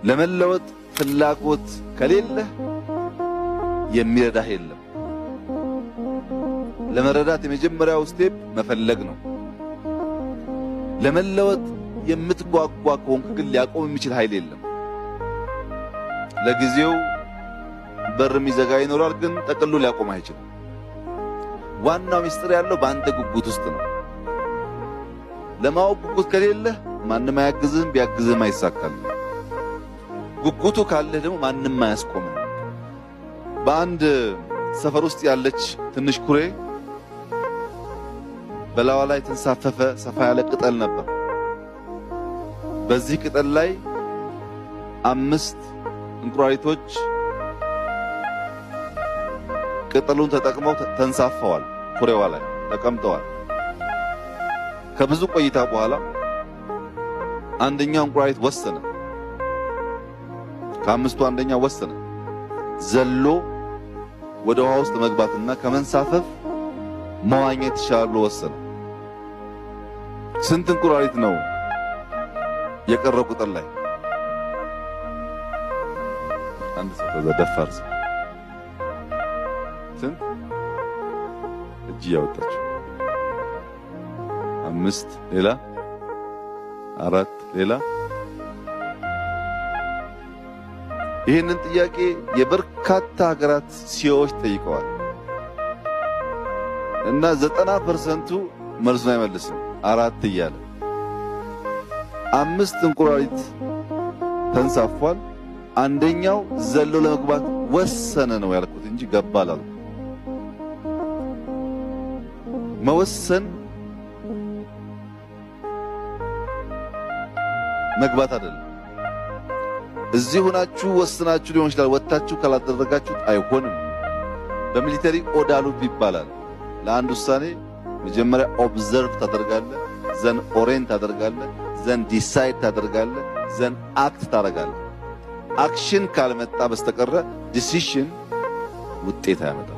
ለመለወጥ ፍላጎት ከሌለህ የሚረዳህ የለም። ለመረዳት የመጀመሪያው step መፈለግ ነው። ለመለወጥ የምትጓጓ ከሆንክ ግን ሊያቆም የሚችል ኃይል የለም። ለጊዜው በር የሚዘጋ ይኖራል፣ ግን ጠቅሎ ሊያቆም አይችልም። ዋናው ሚስጥር ያለው በአንተ ጉጉት ውስጥ ነው። ለማወቅ ጉጉት ከሌለህ ማንም አያግዝህም፣ ቢያግዝህም አይሳካልም። ጉጉቱ ካለህ ደግሞ ማንም አያስቆምም። በአንድ ሰፈር ውስጥ ያለች ትንሽ ኩሬ በላዋ ላይ የተንሳፈፈ ሰፋ ያለ ቅጠል ነበር። በዚህ ቅጠል ላይ 5 እንቁራሪቶች ቅጠሉን ተጠቅመው ተንሳፈዋል። ኩሬዋ ላይ ተቀምጠዋል። ከብዙ ቆይታ በኋላ አንደኛው እንቁራሪት ወሰነ። ከአምስቱ አንደኛው ወሰነ። ዘሎ ወደ ውሃ ውስጥ መግባትና ከመንሳፈፍ መዋኘት ይሻላል ብሎ ወሰነ። ስንት እንቁራሪት ነው የቀረው ቅጠል ላይ? አንድ ሰው፣ ከዛ ደፋር ሰው ስንት እጅ ያወጣችሁ? 5፣ ሌላ 4፣ ሌላ። ይህንን ጥያቄ የበርካታ ሀገራት CEO ዎች ጠይቀዋል እና 90%ቱ መልሱን አይመልስም። 4 እያለ 5 እንቁራሪት ተንሳፏል። አንደኛው ዘሎ ለመግባት ወሰነ ነው ያልኩት እንጂ ገባ አላልኩም። መወሰን መግባት አይደለም። እዚህ ሆናችሁ ወስናችሁ ሊሆን ይችላል። ወጥታችሁ ካላደረጋችሁት አይሆንም። በ military OODA loop ይባላል። ለአንድ ውሳኔ መጀመሪያ observe ታደርጋለህ፣ then orient ታደርጋለህ፣ then decide ታደርጋለህ፣ then act ታደርጋለህ። Action ካልመጣ በስተቀረ decision ውጤት አያመጣም።